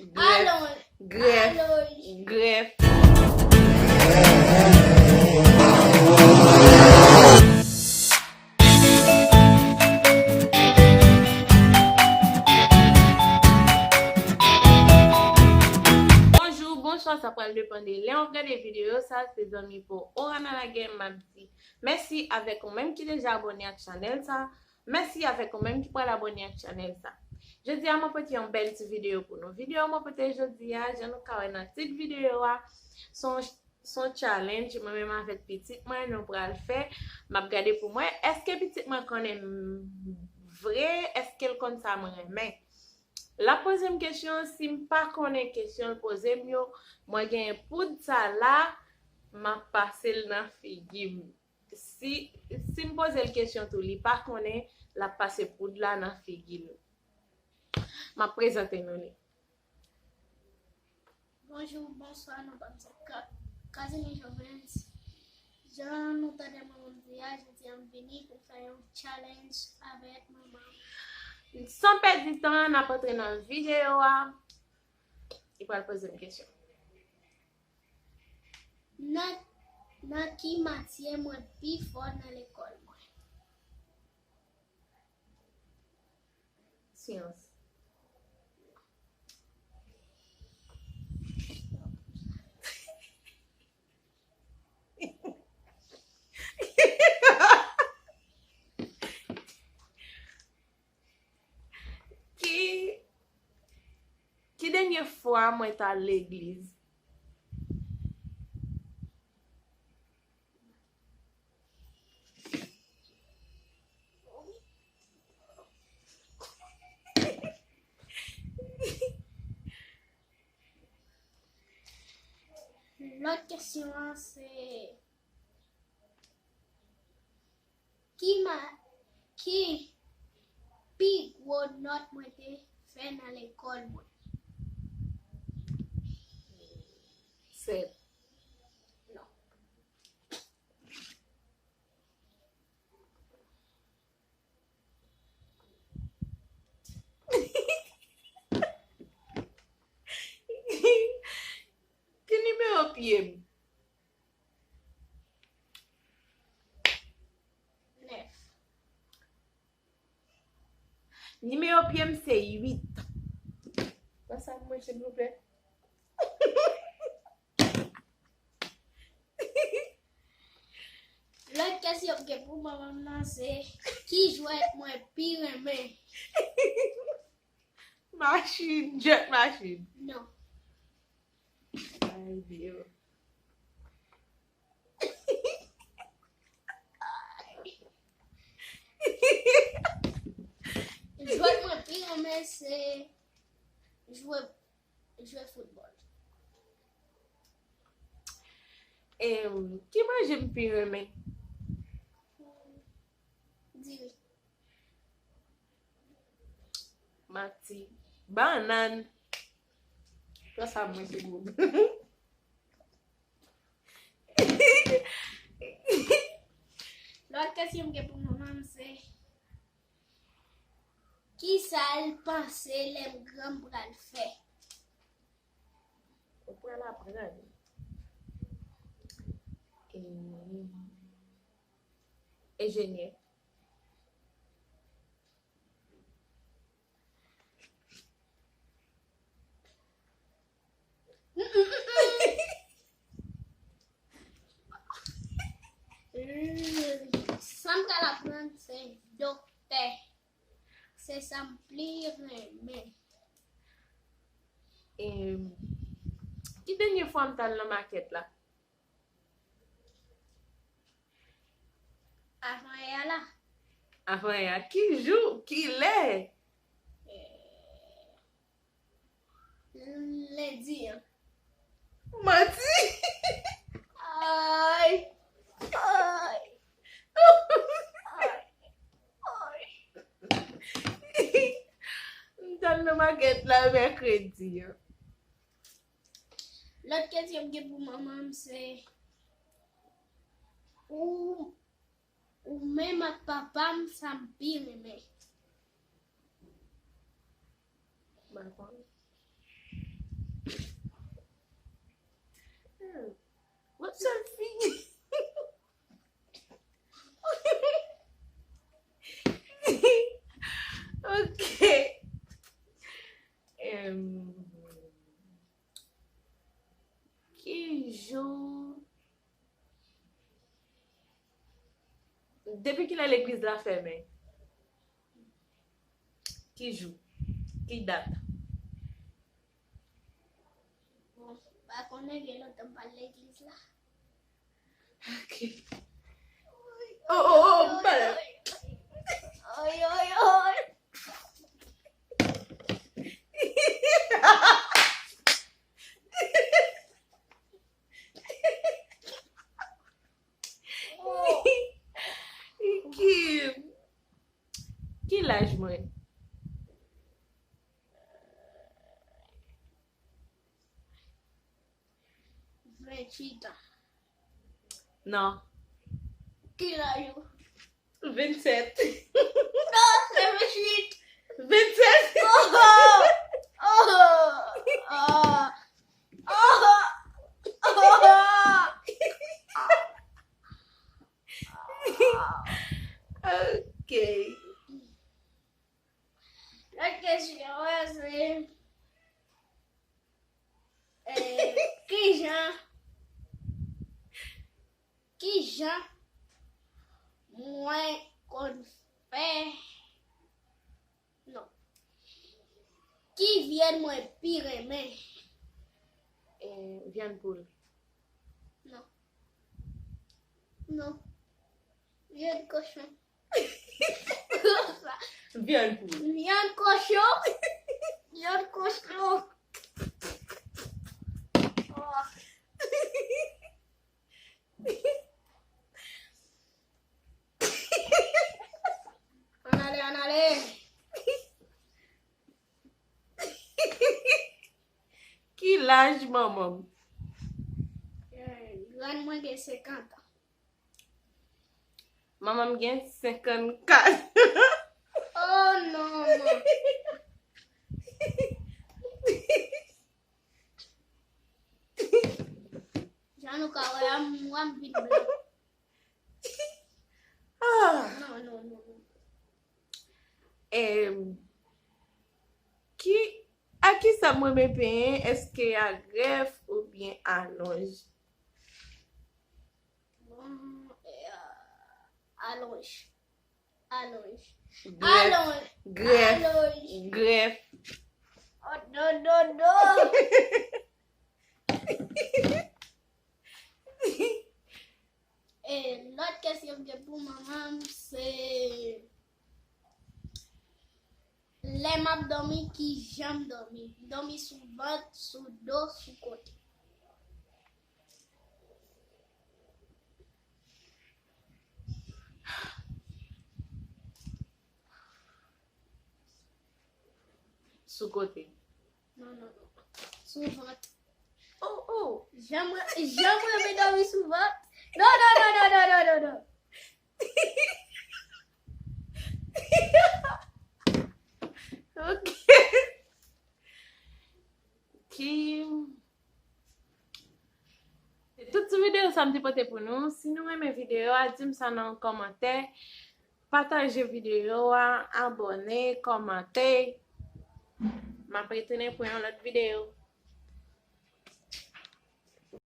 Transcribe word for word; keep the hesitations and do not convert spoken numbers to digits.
Grèf. Alonj. Grèf. Alonj. Grèf. Bonjou, bonswa, sa pral depann de lè w ap gade videyo sa, se zanmi pa w Orana Lagè, m ap di mèsi avèk ou menm ki deja abòne ak chanèl sa. Mèsi avèk ou menm ki pral abòne ak chanèl sa. Jodi a, mwen pote yon bèl ti videyo pou nou. Videyo mwen pote jodi a, jan nou ka wè nan tit videyo a, se yon, se yon challenge mwen menm avèk pitit mwen nou pral fè. M ap gade pou mwen, èske pitit mwen konnen m vre, èske l konn sa mwen renmen. L ap poze m kesyon, si m pa konnen kesyon l poze m yo, mwen genyen poud sa la, m ap pase l nan figi m. Si, si m poze l kesyon tou, li pa konnen, l ap pase poud la nan figi l. M ap prezante nou li. Bonjou, bonswa, non pa m se Ka-, Casimir Jovens. Jan nou tande mwen menm di a, jodi a m vini pou fè yon challenge avèk manman m. San pèdi tan, n ap antre nan videyo a. Li pral poze m kesyon. Nan, nan ki matyè mwen pi fò nan lekòl mwen? Syans. Ki, ki dènye fwa mwen t al legliz? Lòt kesyon an se, ki ma-, ki pi gwo nòt mwen te fè nan lekòl mwen? Sèt. Non. Ki nimewo pye m? Nèf. Nimewo pye m se uit. Pran sa pou mwen, silvouplè. Lòt kesyon m gen pou manman m nan se, ki jwèt mwen pi renmen? Machin, jwèt machin. Non. Ay, Dye. Jwèt mwen pi renmen se jwe, jwe foutbòl. Em, ki manje m pi renmen? Diri. Mati. Bannann. Pran sa mwen se bon. Lòt kesyon m gen pou manman m se, kisa l panse lè m gran m pral fè? Ou pral aprann. E, enjenyè. Sa m pral aprann se doktè. Se sa m pli renmen. Em, ki dènye fwa m t al nan makèt la? Avanyè a la. Avanyè a? Ki jou? Ki lè? Eh, lendi an. Manti! Ay! Ay! Ay! Ay! M t al nan makèt la mèkredi an. Lòt kesyon m gen pou manman m se, ou, ou menm ak papa m, sa m pi renmen? M pa konnen. Ki jou? Depi kilè legliz la fèmen? Ki jou? Ki dat? Bon, m pa konnen, gen lontan m pa al legliz la. Ok. Oh, oh, oh, m pa la. Oy, oy, oy. Ki, ki laj mwen? Venntuit an. Non. Ki laj ou? Vennsèt. Non, se venntuit. Vennsèt. Oh, oh, oh, oh, oh, oh. Ok. Lòt kesyon an se, eh, kijan, kijan mwen konn fè, non. Ki vyann mwen pi renmen? Eh, vyann poul. Non. Non. Vyann kochon. Vyann poul. Vyann kochon. Vyann kochon. Oh. Ann ale, ann ale. Ki laj manman m? Eh, grann mwen gen senkant an. Manman m gen senkannkat. Oh non, man. Jan nou ka wè a, m wè m vin blan. Ah. Non, non, non, non. Em, ki, a kisa m renmen penyen? Èske a grèf oubyen alonj? Bon, eh, alonj. Alonj. Grèf. Alonj. Grèf. Alonj. Grèf. Oh, non, non, non. E lòt kesyon m gen pou manman m, se lè m ap dòmi, kijan m dòmi? M dòmi sou vant, sou do, sou kote? Sou kote. Non, non, non. Sou vant. Oh, oh. Jan mwen, jan mwen renmen dòmi sou vant. Non, non, non, non, non, non, non, non. Ok. Ki Tout ti videyo sa m te pote pou nou. Si nou renmen videyo a, di m sa nan kòmantè. Pataje videyo a, abòne, kòmante. M ap retounen pou yon lòt videyo.